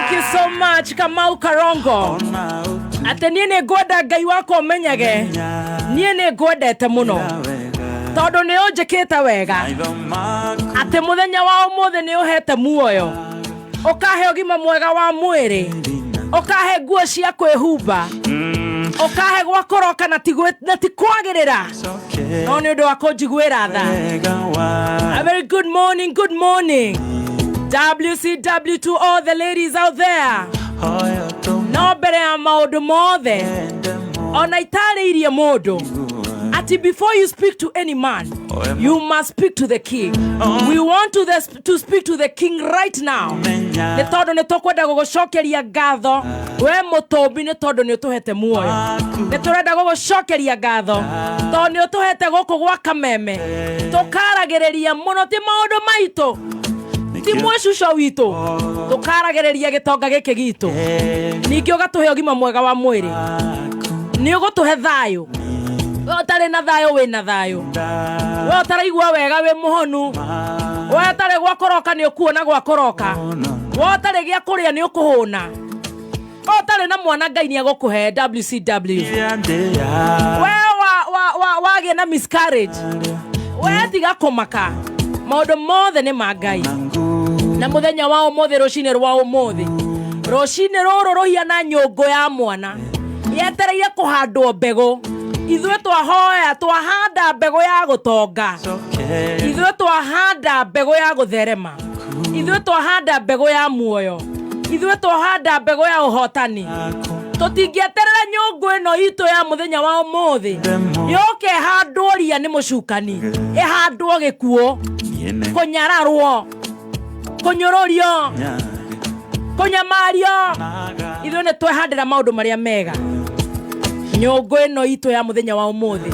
Thank you so much, Kamau Karongo. Atĩ niĩ nĩ ngwenda Ngai wakwa ũmenyage niĩ nĩ ngwendete mũno tondũ nĩ ũnjĩkĩte wega, atĩ mũthenya wa ũmũthĩ nĩ ũhete muoyo, ũkahe ũgima mwega wa mwĩrĩ, ũkahe nguo cia kwĩhumba, ũkahe gwa kũroka na ti na ti kwagĩrĩra, no nĩ ũndũ wa kũnjiguĩra tha. A very good morning, good morning. WCW to all the ladies out there. No mbere ya maũndũ mothe, ona itarĩirie mũndũ ati before you speak to any man, you must speak to the king. We want to speak to the king right now, nĩ tondũ nĩ tũkwenda gũgũcokeria ngatho we mũtũmbi, nĩ tondũ nĩ ũtũhete muoyo. Nĩ tũrenda gũgũcokeria ngatho tondũ nĩ ũtũhete gũkũ gwa Kameme tũkaragĩrĩria mũno, ti maũndũ maitũ, ti mwĩcuco witũ, tũkaragĩrĩria gĩtonga gĩkĩ gitũ. Ningĩ ũgatũhe ũgima mwega wa mwĩrĩ, nĩ ũgũtũhe thayũ. We ũtarĩ na thayũ, wĩna thayũ. We ũtaraigua wega, wĩ mũhonu. We ũtarĩ gwa kũroka, nĩ ũkuona gwa kũroka. We ũtarĩ gĩa kũrĩa, nĩ ũkũhũna. We ũtarĩ na mwana, Ngai nĩ egũkũhe. WCW, we wagĩa na miscarriage, we tiga kũmaka, maũndũ mothe nĩ ma Ngai. Na mũthenya wa ũmũthĩ, rũcinĩ rwa ũmũthĩ, rũcinĩ rũrũ rũhiana nyũngũ ya mwana yetereire kũhandwo mbegũ. Ithuĩ twahoya, twahanda mbegũ ya gũtonga, ithuĩ twahanda mbegũ ya gũtherema, ithuĩ twahanda mbegũ ya muoyo, ithuĩ twahanda mbegũ ya ũhotani. Tũtingĩeterera nyũngũ ĩno itũ ya mũthenya wa ũmũthĩ yũke ĩhandwo ria nĩ mũcukani, ĩhandwo gĩkuũ, kũnyararwo, kũnyũrũrio, kũnyamario. Ithuĩ nĩ twehandĩra maũndũ marĩa mega nyũngũ ĩno itũ ya mũthenya wa ũmũthĩ.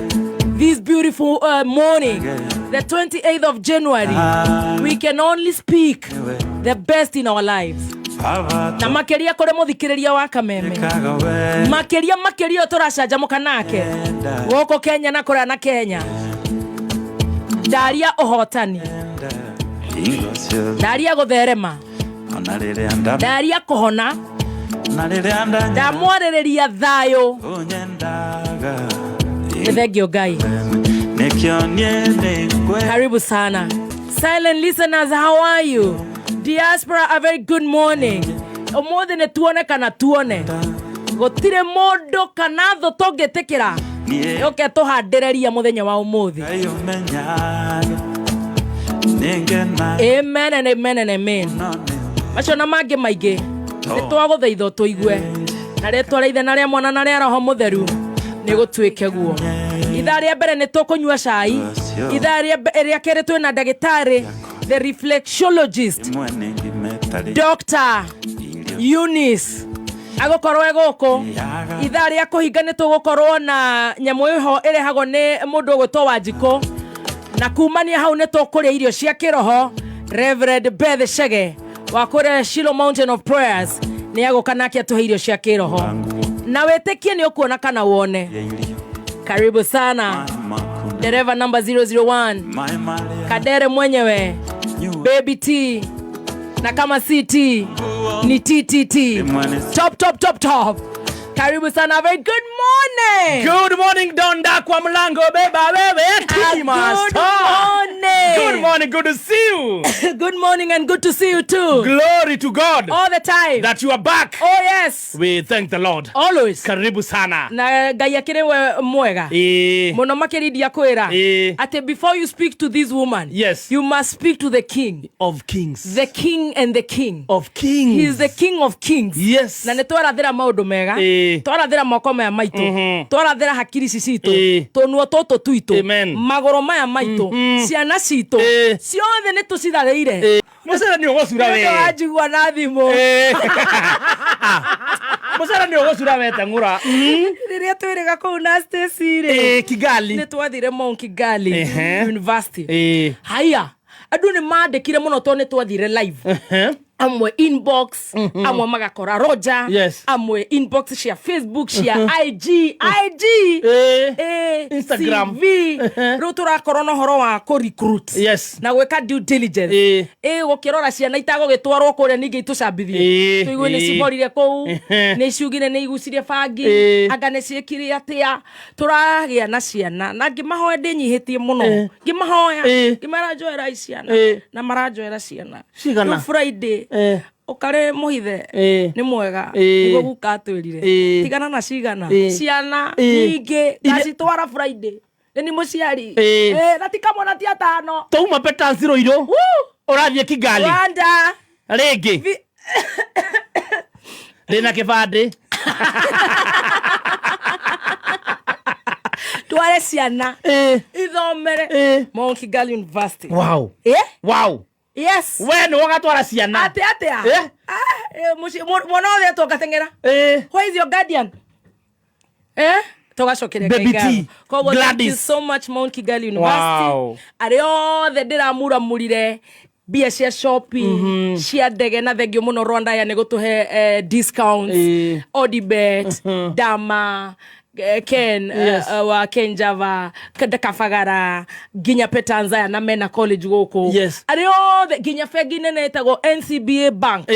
This beautiful morning, the 28th of January, we can only speak the best in our lives, na makĩria kũrĩ mũthikĩrĩria wa Kameme, makĩria makĩria ũyũ tũracanjamũka nake gũkũ Kenya na kũrĩa na Kenya. Ndaria ũhotani, ndaria gũtherema, ndaria kũhona, ndamwarĩrĩria thayũ. Nĩ thengio Ngai. Karibu sana, silent listeners. How are you, diaspora? A very good morning. Ũmũthĩ nĩ tuone kana tuone gũtirĩ mũndũ kana thũ tũngĩtĩkĩra yũke tũhandĩrĩria mũthenya wa ũmũthĩ. Amen and amen and amen. Macio na mangĩ maingĩ nĩ twagũthaitha tũigue na rĩtwa rĩa Ithe na rĩa Mwana na rĩa Roho Mũtheru, nĩ gũtuĩke guo. Ithaa rĩa mbere nĩ tũkũnyua cai. Ithaa rĩa kerĩ twĩna ndagĩtarĩ, the reflexologist, Dr Eunice, agũkorwo e gũkũ. Ithaa rĩa kũhinga nĩ tũgũkorwo na nyamũ ĩho ĩrehagwo nĩ mũndũ ũgwĩtwo Wanjikũ, na kumania hau nĩ tũkũrĩa irio cia kĩroho. Reverend Beth Chege wa kũrĩa Shiloh Mountain of Prayers nĩ agũka nake atũhe irio cia kĩroho, na wĩtĩkie nĩ ũkuona kana wone. Karibu sana, dereva number 001, Kadere mwenyewe, Baby T, na kama CT ni TTT, top top top top. Karibu sana. Very good morning. Good morning, Donda kwa mlango, beba wewe. Ah, Tea master. good morning. Good morning, good to see you. Good morning and good to see you too. Glory to God all the time that you are back. Oh yes. We thank the Lord. Always. Karibu sana. Na Ngai akĩrĩ we mwega mũno makĩria. Ndiakwĩra atĩ before you speak to this woman, you must speak to the king of kings. The king and the king of kings. He is the king of kings. Na nĩ twarathĩra maũndũ mega, twarathĩra moko maya maitũ, twarathĩra hakiri ici citũ, tũnua tũtũ twitũ, magũrũ maya maitũ, ciana citũ, ciothe nĩ tũcitharĩire. Mũcere nĩ ũgũcura we. Nĩ wanjigua na thimũ. Mũcere nĩ ũgũcura we, teng'ũra. Rĩrĩa twĩrĩga kũu na Stacy rĩ, Kigali. Nĩ twathire Mount Kigali University. Haya, andũ nĩ mandĩkire mũno tondũ nĩ twathire live. Amwe inbox, amwe magakora Roger, amwe inbox cia Facebook, cia IG, IG. Instagram. CV. Rĩu tũrakorwo na ũhoro wa kũ recruit na gwĩka due diligence, gũkĩrora ciana itagũgĩtwarwo kũrĩa ningĩ itũcambithie, tũigue nĩ ciborire kũu, nĩ ciugire nĩ igucirie bangi, anga nĩ ciĩkire atĩa. Tũragĩa na ciana na ngĩmahoya ndĩnyihĩtie mũno, ngĩmahoya, ngĩmera njoerai ciana, na maranjoera ciana. Cigana? Rĩu Friday, ũkarĩ mũhithe, nĩ mwega, nĩguo guka atwĩrire, tigana na cigana, ciana nyingĩ ngacitwara Friday, nĩ ni mũciari. Na ti kamwe na ti atano. Twauma Petans Ruiru, ũrathiĩ Kigali. Rwanda. Rĩngĩ ndĩna kĩbandĩ. Tware ciana ithomere Mount Kigali University. Wow. Yes. We nĩ ũgatwara ciana? Atä atä? Mwana othe etwo ngateng'era. Where is your guardian? Tũgacokeria Baby Ngai T, ngatho. Koguo thank you Gladys. so much, Mount Kigali University. Arĩa othe ndĩramuramurire mbia cia shopping, cia ndege, na thengio mũno Rwanda ya nĩ gũtũhe discounts. Odibet, Dama, Ken, wa Ken Java Kabagara, nginya Petanzaya na mena college gũkũ, arĩa othe nginya bengi nene ĩtagwo NCBA Bank,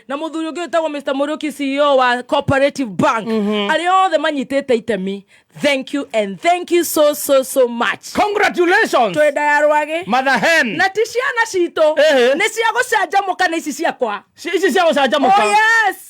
na mũthuri ũngĩ wĩtagwo Mr Mũriũki, CEO wa Cooperative Bank, arĩa othe manyitĩte itemi, thank you and thank you so so so much. Congratulations. Twenda ya rwagĩ. Mother hen. Na ti ciana citũ, nĩ cia gũcanjamũka, nĩ ici ciakwa. Ici cia gũcanjamũka. Oh yes.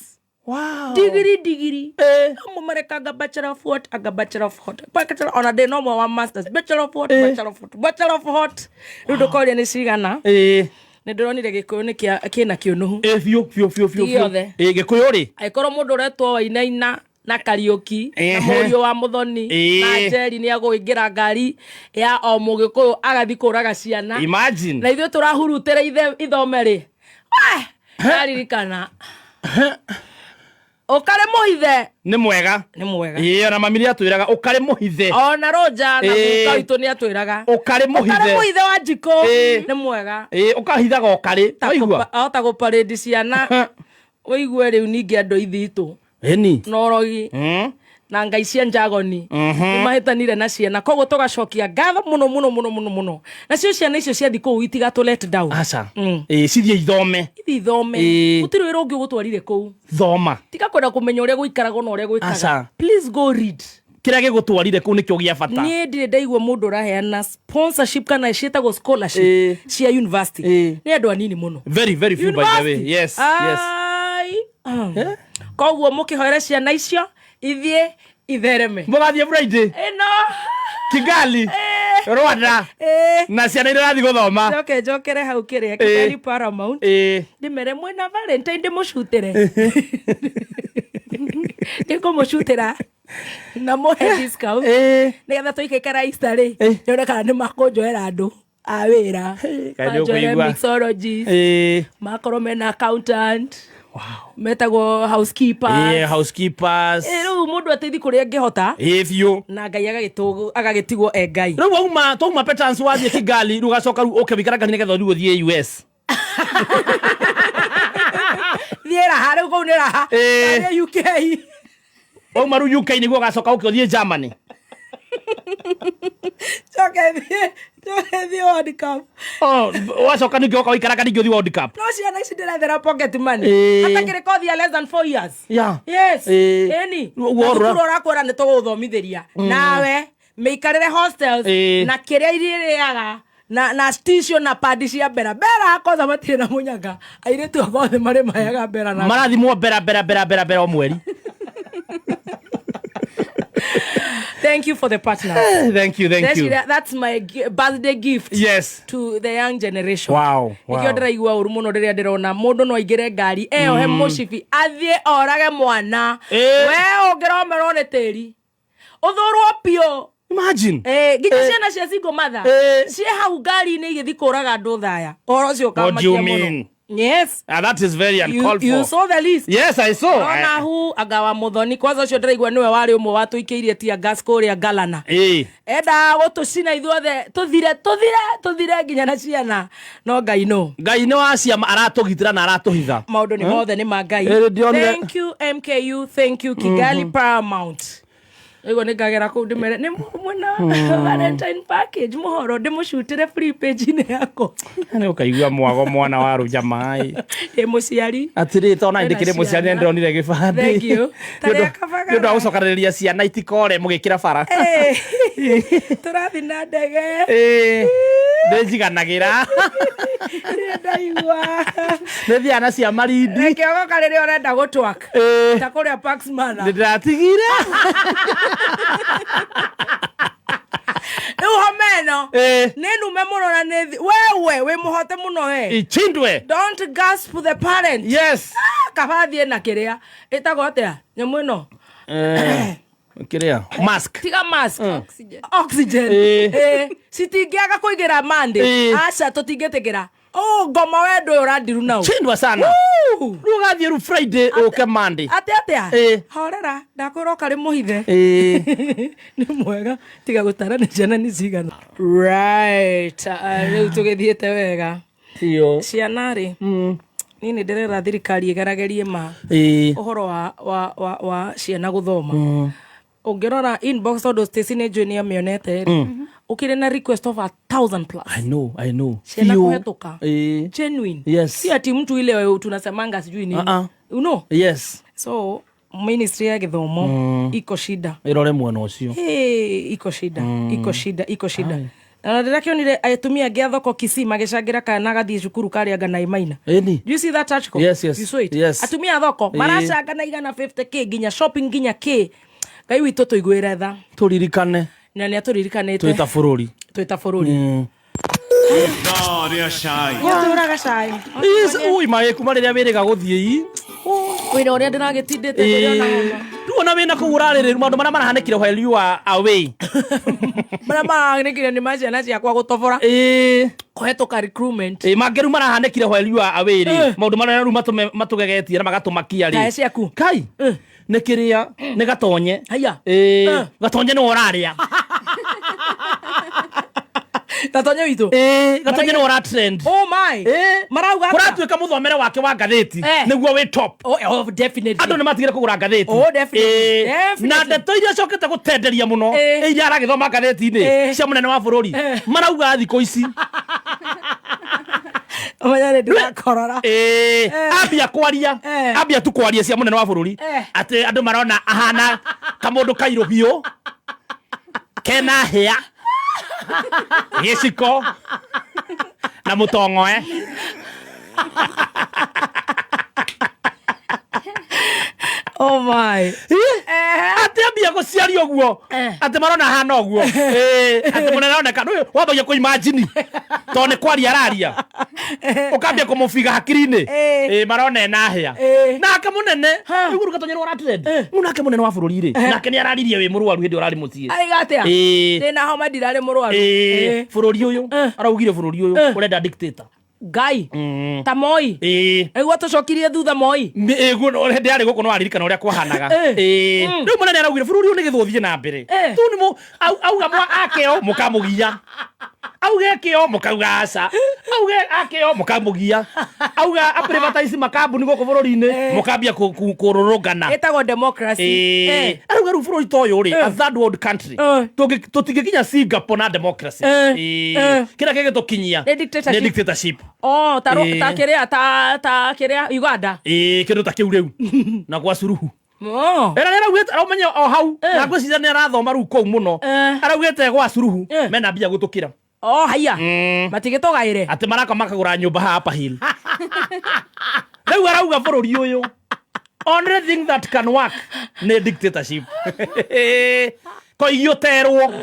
Digiri, digiri. Amwe marekanga bachelor of what, anga bachelor of what, bachelor, ona ndĩ no ũmwe wa masters, bachelor of what, bachelor of what, bachelor of what. Rĩu ndũkoria nĩ cigana. Nĩ ndĩronire gĩkũyũ nĩ kĩna kĩũnũhu. Biũ biũ biũ biũ. Ti Biũ. Gĩkũyũ rĩ. Angĩkorwo mũndũ ũretwo Wainaina na Kariũki na mũriũ wa Mũthoni na Njeri nĩ agũingĩra ngari ya o mũgĩkũyũ agathiĩ kũraga ciana, Imagine. na ithuĩ tũrahurutĩra ithome rĩ, ndaririkana ũkarĩ mũhithe. Nĩ mwega. Nĩ mwega. Ona mami nĩ atwĩraga ũkarĩ mũhithe. Ona Roja na guka witũ nĩ atwĩraga, ũkarĩ ũkarĩ mũhithe. Mũhithe wa njiko nĩ mwega. Ũkahithaga ũkarĩ. Ta Waigua? Ahota gũparĩndi ciana ũigue rĩu ningĩ andũ ithitũ Ĩni. na ũrogi na ngai cia njagoni nĩ mahĩtanire na ciana. Koguo tũgacokia ngatho mũno mũno mũno mũno mũno. Nacio ciana icio ciathi kũu itigatũ let down. Aca. Cithiĩ ithome. Ithi ithome. Gũtirĩ wĩra ũngĩ ũgũtwarire kũu. Thoma. Tiga kwenda kũmenya ũrĩa gũikaragwo na ũrĩa gwĩkaga. Aca. Please go read. Kĩrĩa gĩgũtwarire kũu nĩkĩo gĩa bata. Niĩ ndirĩ ndaigua mũndũ ũraheana sponsorship kana ciĩtagwo scholarship cia university. Nĩ andũ anini mũno. Very very few, by the way. Yes. Ai. Koguo mũkĩhoere ciana icio ithiĩ ithereme. Mũgathiĩ Friday ĩno. Kigali, Rwanda, na ciana iria irathiĩ gũthoma. Njoke njokere hau kĩrĩa Kigali Paramount, ndĩmere mwĩna Valentine, ndĩmũcutĩre, ndĩkũmũcutĩra na mũhe discount, nĩgetha tũikaikara Easter rĩ, nyone kana nĩ makũnjoera andũ a wĩra. Kaĩ nĩ Manjoere ũkũigua. mixologist, makorwo mena accountant, metagwo housekeepers. Housekeepers. Rĩu mũndũ ateithie kũrĩa angĩhota, Biũ. Na Ngai agagĩtigwo e Ngai. Rĩu wauma, twauma Petans wathiĩ Kigali, rĩu ũgacoka rĩu ũke wĩikara ngari nĩgetha rĩu ũthiĩ US. Thiĩ raha rĩu, kũu nĩ raha. Thiĩ UK. Wauma rĩu UK nĩguo ũgacoka ũke ũthiĩ Germany. Njoke thiĩ World Cup. Oh, wacoka ningĩ ũka wĩikara ningĩ ũthiĩ World Cup. No ciana ici ndĩrethera pocket money, hatakĩrĩ kothi ya less than 4 years. Yes. Ĩni. Ũguo Na ũrora. thukuru ũrakwĩra nĩ tũgũthomithĩria nawe mĩikarĩre hostels, na kĩrĩa irĩrĩaga na tissue na padi cia mbera mbera. Kwanza matirĩ na mũnyaka, airĩtu akwa othe marĩ mayaga mbera na Marathimwo mbera mbera mbera mbera mbera o mweri. Thank you for the partners. Thank you, thank you. That's my birthday gift to the young generation. Nikio ndĩraigua ũru mũno rĩrĩa ndĩrona mũndũ no aingĩre ngari eyohe mũcibi athiĩ orage mwana. We ũngĩromerwo nĩ tĩri ũthũrwo biũ. Imagine. Nginya ciana cia single mother ciĩ hau ngari-inĩ igĩthiĩ kũraga andũ thaya, ũhoro ũcio What do you ũkamakia mũno. mean? Yes. That is very uncalled You for. saw the list. Yes, I saw. Ona hu anga wa Muthoni kwanza ũcio ndĩraigua nĩwe warĩ ũmwe watũikĩirie tear gas kũrĩa Galana. Endaga gũtũcina ithuothe tũthire tũthire tũthire nginya na ciana, no Ngai no. Ngai nĩ wa ciama, aratũgitĩra na aratũhitha. Maũndũ nĩ mothe nĩ ma Ngai. Ĩĩ, ndionire. Thank you MKU, thank you Kigali Paramount. Ĩguo nĩ ngagera kũu ndĩmere nĩ mwena Valentine package mũhoro ndĩmũcutĩre free page-inĩ yakwa. Nĩ ũkaigua mwago mwana wa rũja maĩ. Ndĩ mũciari. Atirĩ tona Kwĩna ndĩkĩrĩ mũciari, ciana. nĩ ndĩronire gĩbandĩ. Thank you. Tarĩa kabagara. Nĩ ũndũ wa gũcokanĩrĩria ciana itikore mũgĩkĩra bara. Tũrathiĩ na ndege. Ĩĩ, nĩ njiganagĩra. Rĩrĩa ndaigua. Nĩ thiaga na cia marindi. Reke ogoka rĩrĩa ũrenda gũtwak. Ta kũrĩa Pax Mana. Nĩ ndĩratigire. Rĩu homa ĩno nĩ nume mũno na nĩ wewe wĩ mũhote mũno we. Ichindwe. Don't gasp the parent. Yes. Ah, kaba thiĩ na kĩrĩa ĩtagwo atĩa nyamũ ĩno. Kĩrĩa mask. Tiga mask. Oxygen. Oxygen. Citingĩaga kũingĩra Monday. Aca tũtingĩtĩkĩra. Oh, ngoma wendo ũyũ ũrandiru nau. Chindwa sana. Woo! Rĩu ũgathiĩ rĩu Friday ũke Monday. Atĩ atĩa? Horera, ndakwĩra ũka rĩmũhithe. Nĩ mwega tiga gũtara nĩ ciana nĩ cigana. Right, rĩu tũgĩthiĩte wega. Iyo. Ciana rĩ, niĩ nĩ ndĩrera thirikari ĩgeragerie ma ũhoro wa ciana gũthoma. Ũngĩrora inbox tondũ Stacy nĩ njũĩ nĩ amĩonete rĩ, ũkĩrĩ na request of 1,000 plus. I know, I know. Ciana Biũ. kũhetũka. Genuine. Si ati mtu ile tunasemanga sijui nini. You know? Yes. So ministry ya gĩthomo iko shida. Ĩrore mwena ũcio. Hey, iko shida, iko shida, iko shida. Na ndĩrakĩonire atumia angĩ a thoko Kisii magĩcangĩra kana gathiĩ cukuru karĩa anga na Maina. Ĩni. Do you see that article? Yes. You saw it? Yes. Atumia a thoko maracanga na igana 50K nginya shopping nginya K. Ngai witũ tũiguĩre tha. Tũririkane. Na nĩ atũririkanĩte. Twĩ ta bũrũri. Twĩ ta bũrũri. Gũtũraga cai. Yes, ui maĩ kuma rĩrĩa wĩrĩga gũthiĩ i. Wĩra ũrĩa ndĩragĩtindĩte ndĩrona homa. Rĩu ona wĩna kũu ũrarĩrĩ maũndũ marĩa marahanĩkire while you are away. Marĩa marahanĩkire nĩ ma ciana ciakwa gũtobora. Kũhetũka recruitment. Mangĩ rĩu marahanĩkire while you are away rĩ. Maũndũ marĩa rĩu matũgegetie na magatũmakia rĩ. Kaĩ ciaku. Kai. Nĩ kĩrĩa, nĩ gatonye. Haiya. Gatonye nĩwe ũrarĩa. Gatonye witũ. Gatonye nĩwe ũra trend. Oh my. Marauga atĩa? Kũratuĩka mũthomere wake wa ngathĩti nĩguo wĩ top. Oh, oh, definitely. Andũ nĩ matigire kũgũra ngathĩti. Oh, definitely. Definitely. Na ndeto iria acokete gũtenderia mũno, iria aragĩthoma ngathĩti-inĩ cia mũnene wa bũrũri. Marauga thikũ ici. Ũmenya nĩ ndĩrakorora. Ambia kwaria. Ambia tu kwaria cia mũnene wa bũrũri. Atĩ andũ marona ahana kamũndũ kairũ biũ. Kena hĩa. Gĩciko. Na mũtong'oe. Oh my. Atĩ ambia gũciaria ũguo. Atĩ marona ahana ũguo. Atĩ mũnene aroneka, nĩũĩ, wambagia kũ-imagine. Tondũ nĩ kwaria araria. Ũkambia kũmũbiga hakiri-inĩ. Marona ena hĩa. Nake mũnene, rĩu rĩu Gatonye nĩwe ũratrend. Rĩu nake mũnene wa bũrũri rĩ, nake nĩ araririe wĩ mũrwaru hĩndĩ ĩyo ũrarĩ mũciĩ. Aiga atĩa? Ndĩna homa ndirarĩ mũrwaru. Bũrũri ũyũ, araugire bũrũri ũyũ, ũrenda dictator. Ngai. Ta Moi. Nĩguo tũcokirie thutha Moi. Ĩguo, no, hĩndĩ yarĩ gũkũ no aririkana ũrĩa kwahanaga. Rĩu mũnene araugire bũrũri ũyũ nĩ gĩthũ ũthiĩ na mbere. Tu nĩ auga mwa akeo mũkamũgia. Auge kĩo mũkauga aca. Auge akeo mũkamũgia. Auga a privatize makambuni gũkũ bũrũri-inĩ, mũkambia kũrũrũngana. Ĩtagwo democracy. Arauga rĩu bũrũri ta ũyũ rĩ, a third world country. Tũtingĩkinya Singapore na democracy. Kĩrĩa kĩngĩtũkinyia Nĩ dictatorship. nĩ dictatorship. Oh, ta ta kĩrĩa, ta kĩrĩa Uganda. Kĩndũ ta kĩu rĩu. Na gwa Suluhu. Oh. Era nĩaraugĩte, araumenya o hau. Na ngwĩciria nĩarathoma rĩu kũu mũno. Araugĩte gwa Suluhu, mena mbia gũtũkĩra. Oh, haiya. Matigĩtũgaĩre. Atĩ maraka makagũra nyũmba haha Upper Hill. Rĩu arauga bũrũri ũyũ, only thing that can work nĩ dictatorship. Koigi ũterwo.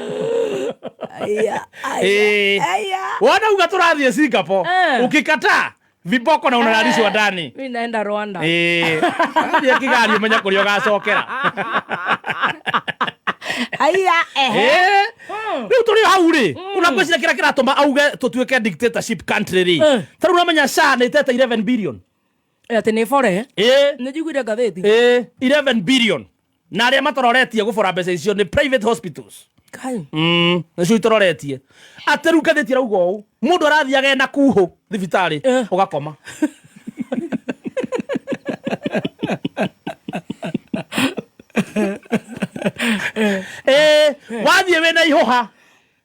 Aya, aya, aya. Wona uga tũrathiĩ Singapore, ukikataa viboko na unalalishwa ndani. Mimi naenda Rwanda. Athiĩ Kigali ũmenye kũrĩa ũgacokera. Aya, ehe. Rĩu tũrĩ o hau rĩ, una ngwĩciria kĩrĩa kĩratũma auge tũtuĩke dictatorship country rĩ, ta rĩu ũramenya SHA nĩ ĩtete 11 billion. Atĩ nĩ bore. Ĩ. Nĩ njiguire ngathĩti. Ĩ, 11 billion, na arĩa matororetie gũbora mbeca icio nĩ private hospitals. Kai. Nĩcio itororetie. Atĩ rĩu ngathĩti ĩrauga ũũ, mũndũ arathiaga ena kuhũ thibitarĩ, ũgakoma. Wathiĩ wĩna ihũha,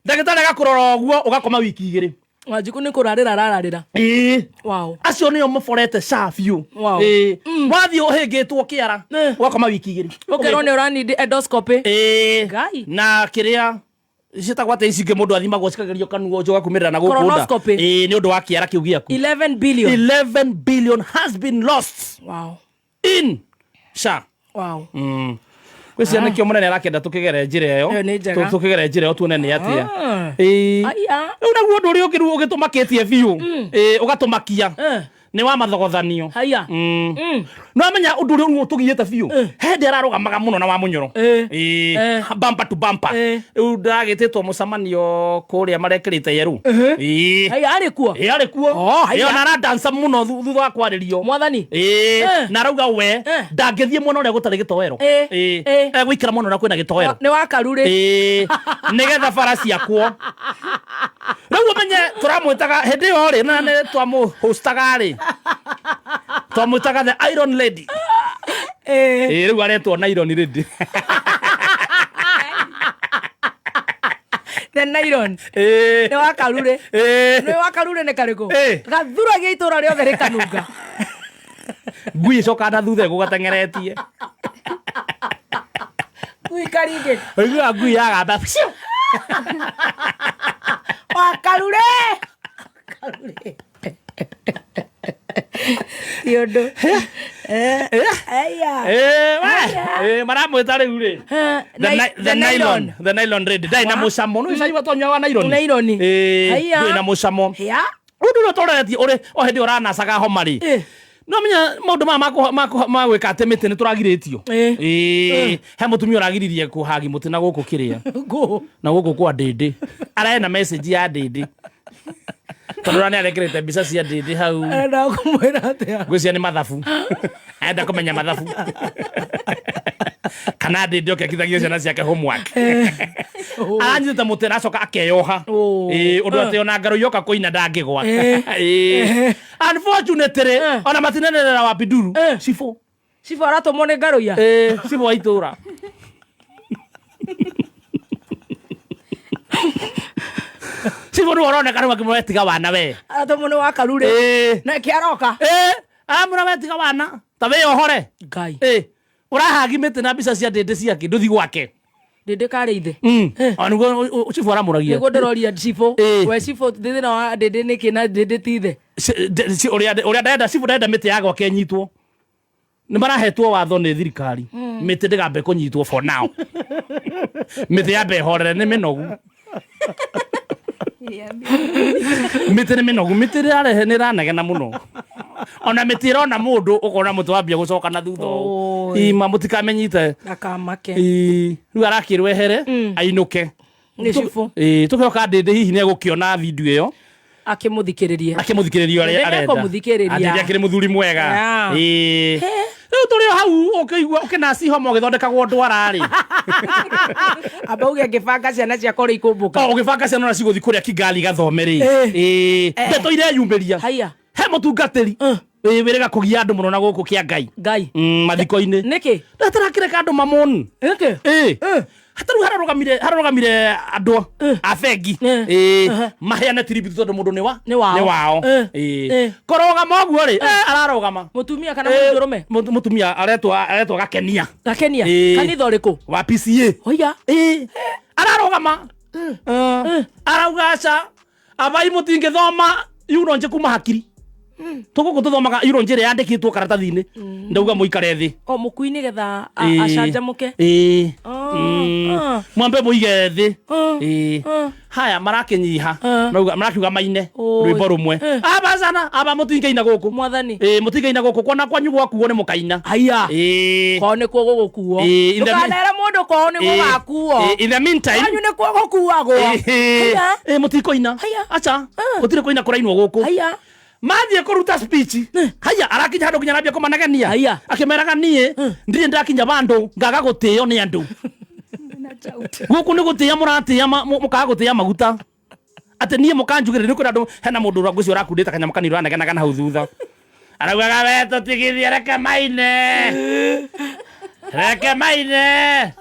ndagĩtarĩ agakũrora ũguo, ũgakoma wiki 2. Wanjikũ nĩ kũrarĩra arararĩra. Ĩĩ. Wow. Acio nĩo maborete SHA biũ. Wow. Ĩĩ. Wathiĩ ũhĩngĩtwo kĩara, ũgakoma wiki 2. Ũkerwo nĩ ũranindi endoscopy. Ĩĩ. Ngai. Na kĩrĩa ciĩtagwo atĩ ici ingĩ mũndũ athimagwo cikagerio kanua ũcio ũgakumĩrĩra na gũkũ nda. Colonoscopy. Ĩĩ, nĩ ũndũ wa kĩara kĩu gĩaku. 11 billion. 11 billion has been lost Wow. in SHA. Wow. Gwĩciria nĩkĩo mũnene arakĩenda tũkĩgere njĩra ĩyo. Ĩyo nĩ njega. Tũkĩgere njĩra ĩyo tuone nĩ atĩa. Ah. Ĩĩ. Aya. Rĩu naguo ũndũ ũrĩa ũngĩ rĩu ũgĩtũmakĩtie biũ, ĩĩ, ũgatũmakia, nĩ wa mathogothanio. Haya. No amenya ũndũ ũrĩa ũrĩa ũtũgiĩte biũ, he hĩndĩ ararũgamaga mũno na wa mũnyoro. Ĩĩ. Bumper to bumper. Rĩu ndagĩtĩtwo mũcemanio kũrĩa marekĩrĩte yerũ. Ĩĩ. Haya, arĩ kuo? Ĩĩ, arĩ kuo. Oh, haya. Ĩĩ, ona aradansa mũno thutha wa kwarĩrio. Mwathani. Ĩĩ, na arauga we ndangĩthiĩ mwena ũrĩa gũtarĩ gĩtoero. Ĩĩ. Egũikara mwena ũrĩa kwĩna gĩtoero. Nĩ wa Karurĩ. Ĩĩ, nĩgetha bara ciakwo. Rĩu ũmenye tũramwĩtaga hĩndĩ ĩyo rĩ, na nĩ twamũhostaga rĩ, twamwĩtaga the Iron Lady. Ĩĩ, rĩu aretwo Nylon Lady. The Nylon. Ĩĩ. Nĩ wa Karurĩ. Ĩĩ. Nĩ wa Karurĩ nĩ karĩkũ? Ĩĩ. Gathuragia itũra rĩothe rĩkanunga. Ngui ĩcokaga na thutha ĩgũgateng'eretie. Ngui karingĩ. Ũiguaga ngui yagamba. Phew! Wa Karurĩ. Karurĩ. Ti ũndũ. Aya. Ĩĩ, we. Ĩĩ, maramwĩta rĩu rĩ. The the nylon, the nylon lady. Ndarĩ na mũcamo. Nĩ cai watonyua wa nylon? Nylon. Ĩĩ, Haiya. ndũrĩ na mũcamo. Ya. Ũndũ ũrĩa ũtoreretie ũrĩ o hĩndĩ ũranacaga homa rĩ. No menya maũndũ maya ma gwĩka atĩ mĩtĩ nĩ tũragirĩtio. Ĩĩ, he mũtumia ũragiririe kũhagi mũtĩ na gũkũ kĩrĩa. Ngũ. Na gũkũ kwa ndĩndĩ. Arena message ya ndĩndĩ. Tondũ ũrĩa nĩarekĩrĩte mbica cia ndĩndĩ hau. Arenda kũmwĩra atĩa? Ngwĩciria nĩ mathabu. Arenda kũmenya mathabu. Kana ndĩndĩ oke akithagia ciana ciake homework. Aranyitĩte mũtĩ aracoka akeyoha. Ĩĩ, ũndũ atĩ ona ngarũ yoka kũina ndangĩgwa. Ĩĩ. Unfortunately, ona matinenerera wa Biduru. Cibũ. Cibũ aratũmwo nĩ ngarũia. Ĩĩ, cibũ wa itũra. Cibũ nĩwe ũroneka rĩu akĩmwĩra tiga wana we. Aratũmwo nĩ wa Karurĩ. Ĩĩ. Na kĩ aroka? Ĩĩ, aramwĩra we tiga wana, ta wĩyohore. Ngai. Ĩĩ, ũrahagi mĩtĩ na mbica cia ndĩndĩ ciake, ndũthi gwake. Ndĩndĩ karĩ ithe. O nĩguo cibũ aramũragia. Nĩguo ndĩroria cibũ. Ĩĩ. We cibũ thĩna wa ndĩndĩ nĩkĩ na ndĩndĩ ti ithe? Ũrĩa ndenda cibũ ndenda mĩtĩ ya gwake ĩnyitwo. Nĩ marahetwo watho nĩ thirikari. Mĩtĩ ndĩgambe kũnyitwo for now. Mĩtĩ yambe ĩhorere nĩ mĩnogu. Mĩtĩ nĩ mĩnogu, mĩtĩ ĩrarehe nĩ ĩranegena mũno. Ona mĩtĩ ĩrona mũndũ ũkona mũtĩ wambia gũcoka na thutha ũũ. Oi. Ima mũtikamenyite. Ndakamake. Ii, rĩu arakĩrwo ehere ainũke. Nĩ cibũ. Ĩĩ, tũkĩhoka ndĩndĩ hihi nĩ egũkĩona video ĩyo. Akĩmũthikĩrĩrie. Akĩmũthikĩrĩria ũrĩa Ndĩndĩ arenda. nĩekũmũthikĩrĩria. Ndĩndĩ akĩrĩ mũthuri mwega. Yeah. Ĩĩ. Rĩu tũrĩ o hau ũkĩigua ũkĩnaci homa ũgĩthondekagwo ndwara rĩ. Amba uge ngĩbanga ciana ciakwa ũrĩa ikũmbũka. O ũgĩbanga ciana ũrĩa cigũthiĩ kũrĩa Kigali gathome rĩ. Ĩĩ. Ndeto ireyumĩria. Haya. He mũtungatĩri. Ĩĩ, wĩrĩga kũgia andũ mũno na gũkũ kĩa Ngai. Ngai. Mathiko-inĩ. Nĩkĩ? Ndatarakĩreka andũ mamon. Nĩkĩ? Ĩĩ. Hatarĩ hararũgamire andũ a bengi. Ĩĩ. Maheane tribute tondũ mũndũ nĩ wa? Nĩ wao. Nĩ wao. Ĩĩ. Kũrũgama ũguo rĩ, ararũgama. Mũtumia kana mũndũrũme? Mũtumia aretwo Gakenia. Gakenia? Ĩĩ. Kanitha ũrĩkũ? Wa PCA. Oiga. Ĩĩ. Ararũgama. Arauga aca, abai mũtingĩthoma yuro nje kuma hakiri. Tũgũkũ tũthomaga yuro nje ĩrĩa yandĩkĩtwo karatathi-inĩ. Ndauga mũikare thĩ. O mũkui nĩgetha acanjamũke. Ĩĩ. Mwambe muige thi. Ĩĩ. Haya marakinyiha. Marauga marakiuga maine Oi. rwimbo rumwe. Aba sana aba mutingaina guku. Mwathani. Ĩĩ, mutingaina guku kwana kwanyu gwakuo ni mukaina. Haya. Ĩĩ. Kwao nĩkuo gũgũkuo. Ĩĩ, in the Ndũkanere mũndũ kwao nĩ Ĩĩ. gũgakuo. Ĩĩ, in the meantime Kwanyu nĩkuo gũkuagwo. Haya. Ĩĩ, mũtikoina. Haya. Acha. Gũtirĩ kũina kũrainwo gũkũ. Haya. Mathiĩ kũruta speech, haya arakinya handũ nginya arambia kũmanegenia. Haya. Akĩmeraga niĩ ndirĩ ndakinya bandũ ngaga gũtĩo nĩ andũ gũkũ nĩ gũtĩa mũratĩa mũkaga gũtĩa maguta atĩ niĩ mũkanjugĩrĩria nĩ kwĩra andũ hena mũndũ ngwĩcio ũrakundĩte kanyamũ kanini ũranegenaga na hau thutha araugaga we tũtigithie, reke maine, reke maine.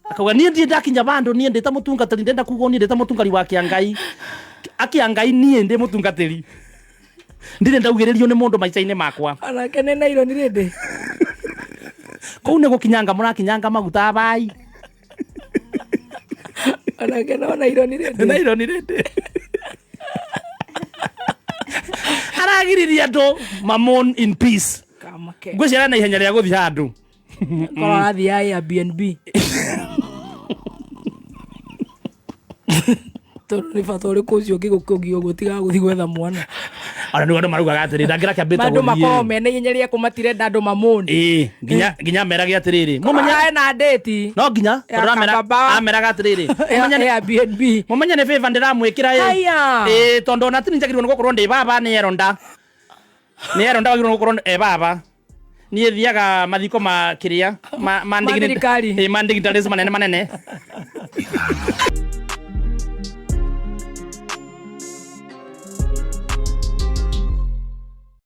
Akauga niĩ ndirĩ ndakinya bandũ niĩ ndĩ ta mũtungatĩri, ndenda kuga niĩ ndĩ ta mũtungari wa kĩangai akĩangai, niĩ ndĩ mũtungatĩri, ndirĩ ndaugĩrĩrio nĩ mũndũ maica-inĩ makwa. Onake nĩ naironi rĩndĩ. Kũu nĩ gũkinyanga mũrakinyanga maguta abai. Onake no naironi rĩndĩ. Naironi rĩndĩ aragiririe andũ mamon in peace. Kamake. Ngwĩciara na ihenya rĩa gũthiĩ handũ. Korwo arathiĩ Airbnb. Tondũ nĩ bata ũrĩkũ ũcio ũngĩgũkũgia ũguo tiga gũthiĩ gwetha mwana. Ona nĩguo andũ maraugaga atĩrĩ ndangĩra kĩambĩte Andũ makoragwo gũthiĩ. mena ihenya rĩa kũ matirenda andũ mamũni. Ĩĩ, nginya merage atĩrĩrĩ mũmenye Ena ndĩti. No nginya Ya tondũ kababa. ameraga atĩrĩrĩ Ya mũmenye Airbnb. mũmenye nĩ favor ndĩramwĩkĩra ĩ. Haya. Ĩĩ, tondũ ona tini njagĩrĩirwo nĩ gũkorwo ndĩ baba, nĩ eronda, nĩ eronda wagĩrĩirwo nĩ gũkorwo e baba. Niĩ thiaga mathiko ma kĩrĩa ma Ma thirikari. Ĩĩ, ma dignitaries manene manene.